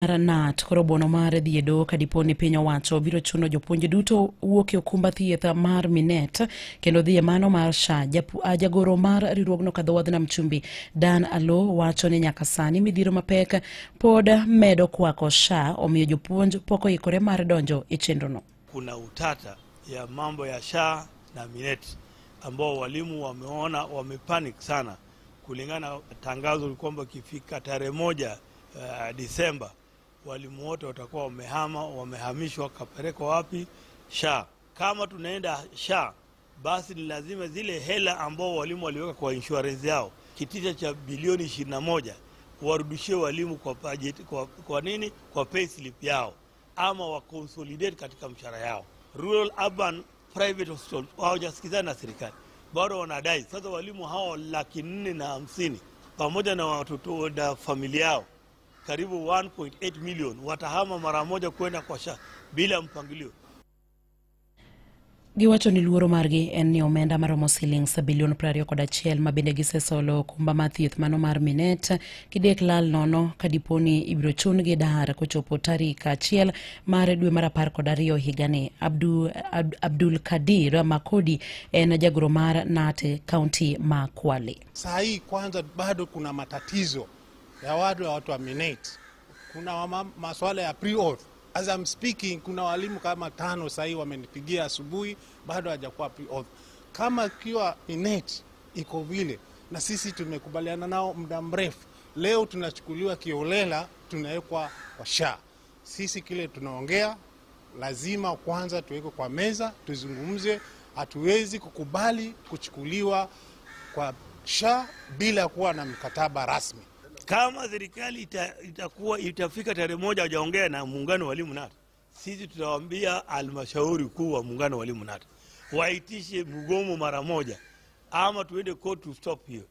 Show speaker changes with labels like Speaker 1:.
Speaker 1: KNUT koro buono mar dhi e doho kadipo ni piny owacho biro chuno jopuonj duto wuok e okumba thieth mar Minet kendo dhi e mano mar SHA. Jagoro mar riwruogno kadho wadh nam chumbi Dan Alo wacho ni nyaka sani midhiero mapek pod medo kwako SHA, omiyo jopuonj pok oikore mar donjo e chenrono.
Speaker 2: Kuna utata ya mambo ya SHA na Minet ambao walimu wameona wamepanic sana kulingana na tangazo kwamba ikifika tarehe 1 Disemba walimu wote watakuwa wamehama, wamehamishwa kapelekwa wapi? SHA. Kama tunaenda SHA, basi ni lazima zile hela ambao walimu waliweka kwa insurance yao, kitita cha bilioni 21, warudishie walimu kwa budget, kwa nini? Kwa pay slip yao, ama wa consolidate katika mshahara yao. Rural, urban, private hospital hawajasikizana na serikali, bado wanadai. Sasa walimu hao 450,000 pamoja na watoto na familia yao karibu 1.8 million watahama mara moja kwenda kwa SHA bila mpangilio.
Speaker 1: Giwacho ni luoro margi en ni omenda maromo siling bilion 21 ma bende gisesolo okumba mar thieth mano mar Minet kidek lal nono kadiponi ibiro chun gi dar kochopo tarik 1 mar dwe mar 12 higani. Abdul Kadir Makodi en jagoro mar KNUT kaunti ma Kwale.
Speaker 3: Saa hii kwanza bado kuna matatizo ya watu wa Minet. Kuna masuala ya pre-auth. As I'm speaking, kuna walimu kama 5 sahii wamenipigia asubuhi, bado hajakuwa pre-auth. Kama kiwa Minet iko vile, na sisi tumekubaliana nao muda mrefu, leo tunachukuliwa kiolela, tunawekwa kwa SHA. Sisi kile tunaongea, lazima kwanza tuwekwe kwa meza, tuzungumze. Hatuwezi kukubali kuchukuliwa kwa SHA bila kuwa na mkataba rasmi.
Speaker 2: Kama serikali itakuwa itafika tarehe 1 hajaongea na muungano wa walimu KNUT, sisi tutawaambia halmashauri kuu wa muungano wa walimu KNUT waitishe mgomo mara moja, ama tuende court to stop hiyo.